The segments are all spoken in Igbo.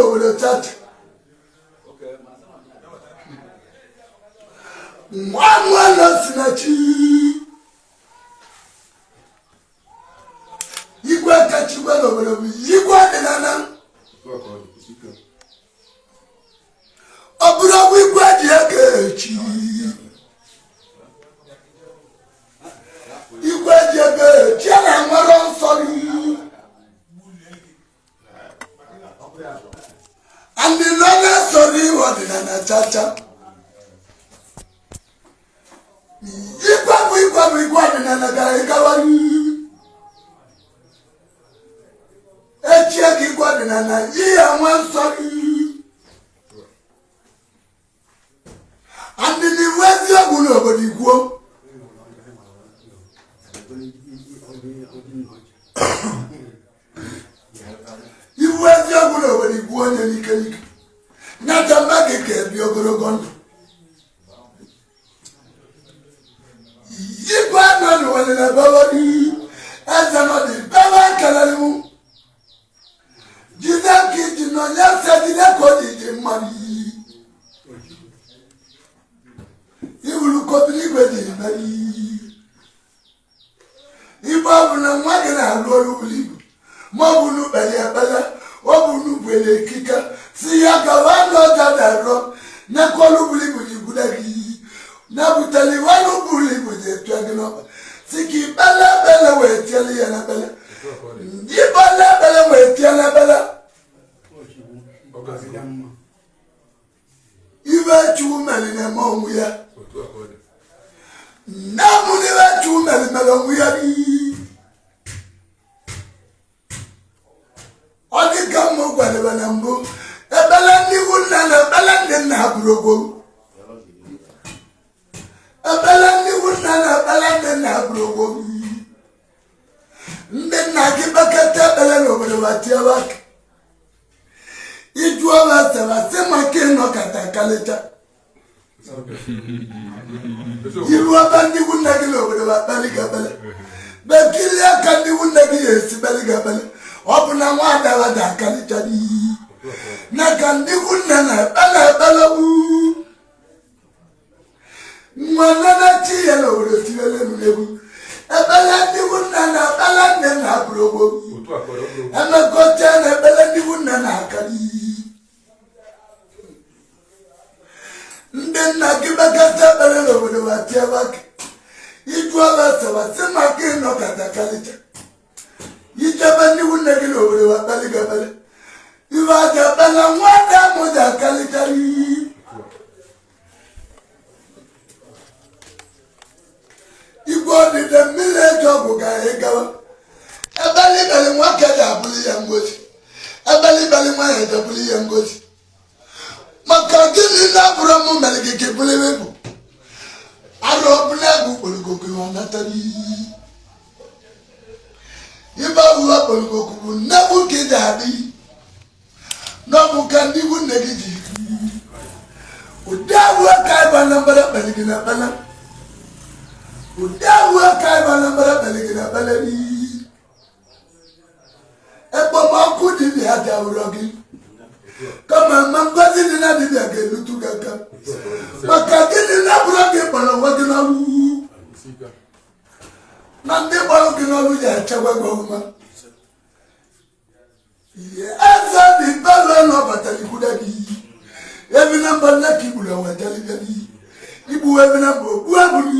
n'obodo chacha. Nwa nwanne si na chi igwe kacha igwe n'obodo bụ igwe ọdịnala. Ọ bụrụ ọgwụ igwe ji ego echi, igwe ji ego echi a na-enwere nsọ. Ndị nọ na-esoro iwe ọdịnala chacha. Igwe bụ igwe bụ igwe ọdịnala gara ịgawa echie gị igwe ọdịnala ihe nwe nsọ. Andị n'iwu eziokwu n'obodo igwuo iwu eziokwu n'obodo igwuo onye n'ike n'ike nyacha mma gị ka ebi ogologo ndụ. Igwe nọ n'ụwa bewe eze nọ dị bewe kelere m jide ka iji nọ nye se jide ka o ji ji mmadụ iwuru kobiri igwe ji mere igbe. Ọ bụ na nwa gị na-alụ ọrụ buru ibu, ma ọ bụ n'ukpere ekpere, ọ bụ n'ugbere ekike si ya gawa n'ọja na-arọ nyekọlụ buru ibu ji gwude gị na butere iwanụ buru ibu ji etu gị n'ọkpa si ka ikpele ekpele wee tiele ya n'ekpele, ikpele ekpele wee tie n'ekpele. Ibe Chukwu mere na-eme onwe ya nne m n'ibe Chukwu mere mere onwe ya. Ọ dị ka m gwadebe na mbụ, ekpele ndị ikwu nna na ekpele ndị nna bụrụ ogwo, ekpele ndị ikwu nna na ekpele ndị nna bụrụ ogwo. Ndị nna gị kpekọta ekpele n'obodo ma tiebe aka ijuo sara sị maka ịnọkọta kalịcha iru ebe ndị ikwu nne gị n'obodo ma kpeli gị ekpele bekilie ka ndị ikwu nne gị ya esi kpeli gị ekpele. Ọ bụ na nwa adara dị akalịcha n'iyi na ka ndị ikwu nne na-ekpele ekpele nwa nene chi ya n'obodo tiwele m n'egwu ekpele ndị ikwu nne na ekpele nne na bụrụ ogbo emekọcha na ekpele ndị ikwu nne na-aka n'iyi. Ndị nna gị kpekọta ekpere n'obodo ma tiebe aka ijuo sara sị maka ịnọkọta kalịcha ijebe ndị ikwu nne gị n'obodo ma kpeli gị ekpele ibe aja ekpele nwa ada mụ ji akalịcha n'iyi. Igwe ọdịde mmiri eji ọgwụ ga gawa ebelibeli nwoke ji abụrụ ya ngozi, ebelibeli nwaanyị ji abụrụ ya ngozi. Maka gịnị na abụrụ m mere gị ka ebụrụ ebe bụ arụ ọbụla egwu kpọrọgoko wa natara iyi ibe ọbụla kpọrọgoko bụ nnegbu ka ị ji adị n'ọbụ ka ndị ikwu nne gị ji ụdị abụọ ka ịba na mbara kpere gị na ekpele, ụdị abụọ ka ịba na mbara kpere gị na ekpele n'iyi. Ekpomọkụ dibịa dawụrọ gị kama ma ngozi dị na dibịa ga-elutu gị aka. Maka gịnị na abụrụ gị kpọrọ onwe gị n'ọrụ na ndị kpọrọ gị n'ọrụ ji echekwa gị ọfụma. Eze dị bele na ọbatara ikwude gị ebi na mba nne ka igburu onwe jalibịa n'iyi igbu ebi na mba ogbu egburu.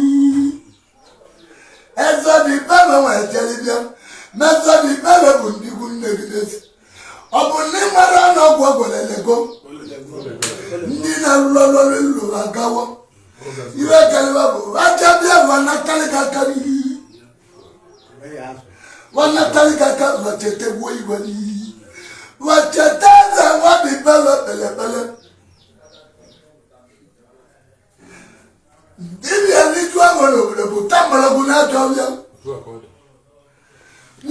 Eze dị bele nwe jalibịa na eze dị bele bụ ndị ikwu nne gị n'ezi. Ọ bụ ndị mara na ọgwụ ọgwelelego ndị na-alụ ọrụ ọrụ lụrụ agawo iwe karịwa bụ aja bịa wanatalị gị aka n'iyi, wanatalị gị aka wachetegbuo igwe n'iyi wacheta eze nwa dị bele kpele kpele. Dibịa n'iju ahụ n'obodo bụ ta mgbọrọgwụ na ajọ ọbịa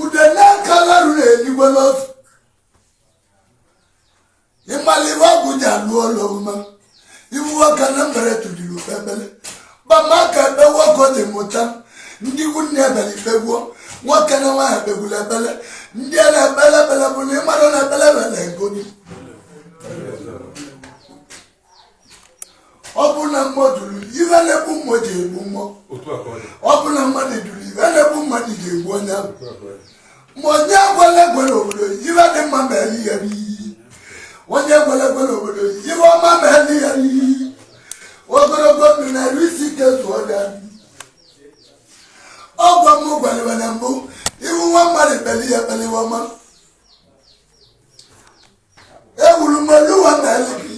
ude n'aka larụ na-eligwe n'ọfụ ịmalibe ọgwụ ji alụ ọlụ ọmụma iwu nwoke na mbere tụjuru ekpele gbamaka ekpe nwoke dị mụta ndị ikwu nne ebele ikpegbuo nwoke na nwaanyị kpegburu ekpele ndị a na-ekpele ekpele bụ na ịmara na ekpele ekpele egodi. na-egbu mmụọ ji egbu mmụọ. Ọ bụ na mmadụ jụrụ ife na-egbu mmadụ ji egbu onye ahụ. Ma onye egwele egwe n'obodo, ife dị mma ma eli ya n'iyi. Onye egwele egwe n'obodo, ife ọma ma eli ya n'iyi. Ogologo ndụ na-eru isi ike zụọ ya. Ọgwọ m gwalịwa na mbụ, iwu nwa mmadụ kpeli ya kpeliwa ọma. Ewuru m oluwa ma eli gị.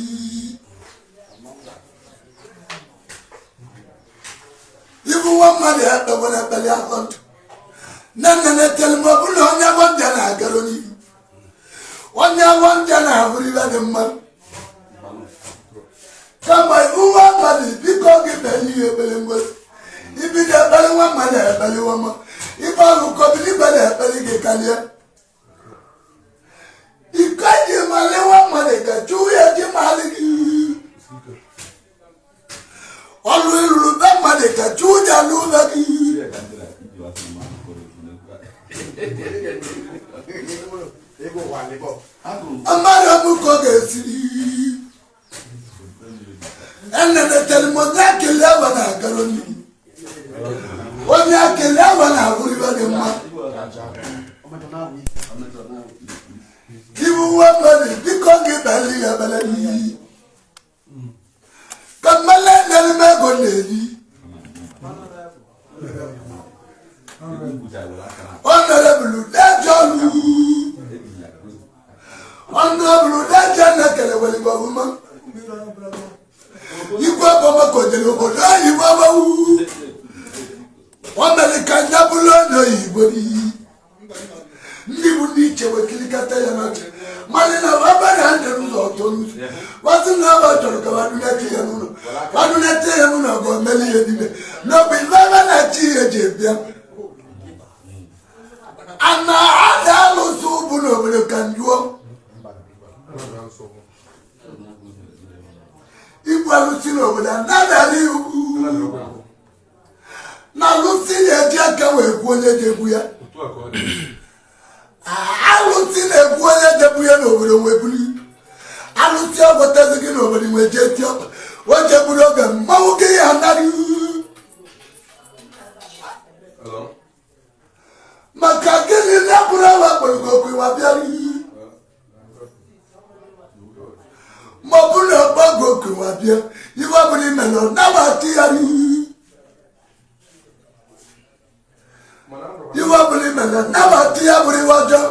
Ibu nwa mmadụ ya kpekwara ekpeli afọ ndụ. Nne nne na-eteli m, ọ bụ na onye agwọ ndị na-agara n'ihu. Onye agwọ ndị na-ahụrụ ibe dị mma. Kama ibu nwa mmadụ biko gị kpeli ihe ekpere ngozi. Ibido ekpere nwa mmadụ ekpeliwa ọma. Ibe ahụ kọbili ibe na-ekpeli gị karịa. Iko ji mali nwa mmadụ ka chụọ ya ji mali gị. Ọlụ ịlụrụ be mmadụ ka chụọ ya alụ be gị. Mmadụ ọmụ ka ọ ga-esiri. Enenetele m onye akele awa na-agara n'ihu. Onye akele awa na-ahụrụ ibe dị mma. Ibu nwa mmadụ biko gị bali ya bala n'iyi. Ka mmele nyere m ego na-eri. Honorable Dejolu. Honorable Deje na-ekele were gị ọfụma. Igwe ọbọma kojere obodo oyibo agbawu. O mere ka nya bụrụ onye oyibo n'iyi. Ndị bụ ndị iche wee kirikata ya n'ọchị. Mana na ọba na ndị n'ụzọ ọtọ n'ụzọ. Wasị na ọba chọrọ ka wadunete ya n'ụlọ. Wadunete ya n'ụlọ ka o meli ihe n'ime. N'obi ife ebe na-achị ihe ji bịa. Ana ada alụsị ụbụ n'obodo ka njụọ. Igbu alụsị n'obodo anadala iwu. Na alụsị na-eji aka wee gbuo onye ga-egbu ya. Alụsị na-egbu onye ga-egbu ya n'obodo wee buli. Alụsị ọgwọtazi gị n'obodo wee jee tie ọkpa. O jegburu oge mmanwụ gị ya anarị. Maka gịnị na bụrụ awa kpọrọ gị okwu ịwa bịara iyi. Ma ọ bụrụ na ọkpọ gị okwu ịwa bịa, iwe ọ bụla imere ọ nabata ya n'iyi. Iwe ọ bụla imere ọ nabata ya bụrụ iwe ọjọọ.